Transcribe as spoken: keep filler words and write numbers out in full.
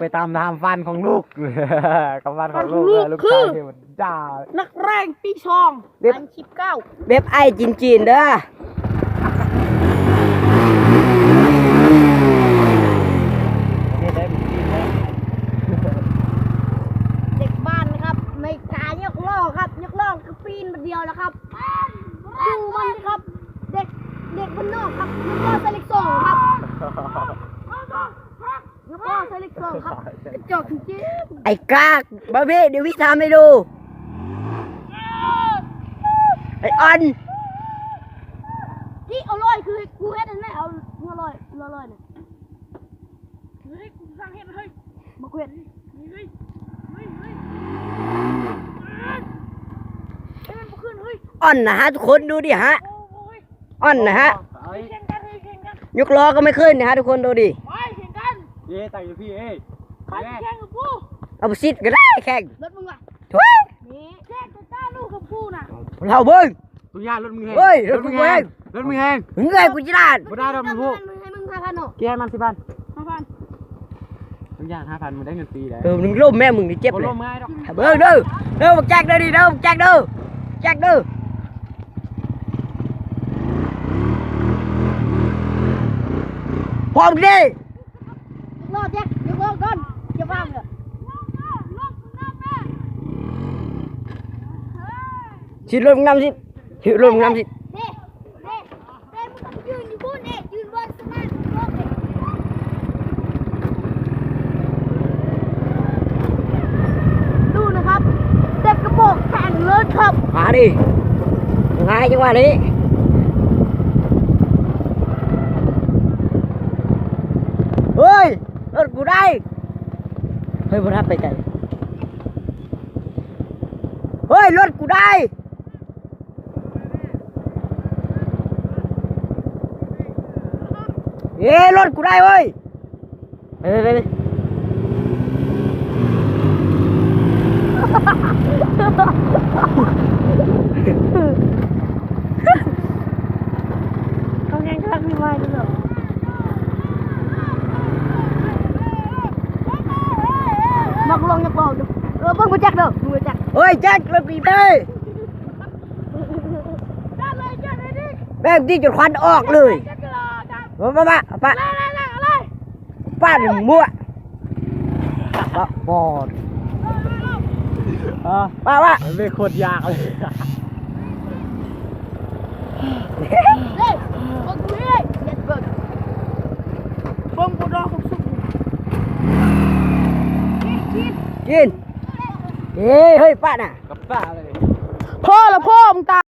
ไปตามทางฟันของลูก กับฟันของลูก ฟันของลูก เออ ลูกชาย คือ เทวดา นักแรงปีสอง เว็บ สามสิบเก้า เว็บไอ้จีนๆเด้อ เด็กบ้านนะครับ ไม่กล้ายกล้อครับ ยกล้อก็ปีนมาเดียวแล้วครับ ดูมันสิครับ เด็ก เด็กบ้านนอกครับ ยกล้อใส่เลขสองครับ ยกล้อใส่เลขสองครับ กระจอกจริงๆ ไอ้กาก มาพี่ เดี๋ยวพี่ทำให้ดู ไอ้ออน นี่เอาลอยคือกูเฮ็ดอันนั้น เอาเอาลอย เอาลอยเนี่ย เฮ้ย กูสร้างเฮ็ด เฮ้ย บักเวท เฮ้ย เฮ้ย เฮ้ย เฮ้ย เฮ้ย มันบ่ขึ้น เฮ้ย อ่อนนะฮะ ทุกคนดูดิฮะ โอ้ย อ่อนนะฮะ เฮ้ย แข่งกัน เฮ้ย แข่งกัน ยกล้อก็ไม่ขึ้นนะฮะ ทุกคนดูดิ ไป แข่งกัน เย้ ตั้งอยู่พี่ เอ้ย ไป ไป แข่งกับกู เอาไปซิดก็ได้แข่ง รถมึงว่ะ ทุย นี่ แข่งกับต้าลูกกับกูน่ะ เราเบิ่ง ตุยา รถมึงแฮง เฮ้ย รถมึงแฮง รถมึงแฮง รถมึงแฮง มึงเงยกูจะด่าน บ่ได้ดอก มึงพูด มึงให้มึงห้าพันเนาะ แกมันสิบพัน ห้าพัน มึงอยากห้าพัน มึงได้เงินฟรีได้ เออ มึงล้มแม่มึงนี่เจ็บ บ่ เลย ล้มง่ายดอก เบิ่งเด้อ เด้อ บักแจ็คเด้อดิ เด้อ บักแจ็คเด้อ แจ็คเด้อ พร้อมดิ รอแจ็ค เดี๋ยวก่อน อย่าว่างเลย สิลงน้ำสิ สิลงน้ำสิ นี่ นี่ นี่ มึงยืนอยู่พูดนี่ ยืนบนสะพานโลกเลย ดูนะครับ เด็กกระโปรงแข็งเลยครับ มาดิ ง่ายจังหวะนี้ เฮ้ย รถกูได้ เฮ้ย บ่ทันไปไกล เฮ้ย รถกูได้ เอ้ย รถกูได้เว้ย ไปไปไปไป เขาแข่งขันมีไว้ด้วยเหรอ มักลองอยากลองดู เออ เบิ่งบ่จักเด้อ บ่จัก เฮ้ย แจ็ค รถกูได้ แม่งดีจนควันออกเลย มา มา มา ปะ ปะหนึ่งมั่ว ปะบอด อ่ะ ปะวะ มันเป็นโคตรยากเลย เฮ้ย เบิ่งกูเฮ้ย เย็ดเบิ่ง เบิ่งกูดอกสุก กิน กิน เอ้ย เฮ้ย ปะน่ะ กับปะเลย พ่อละพ่อมึงตาย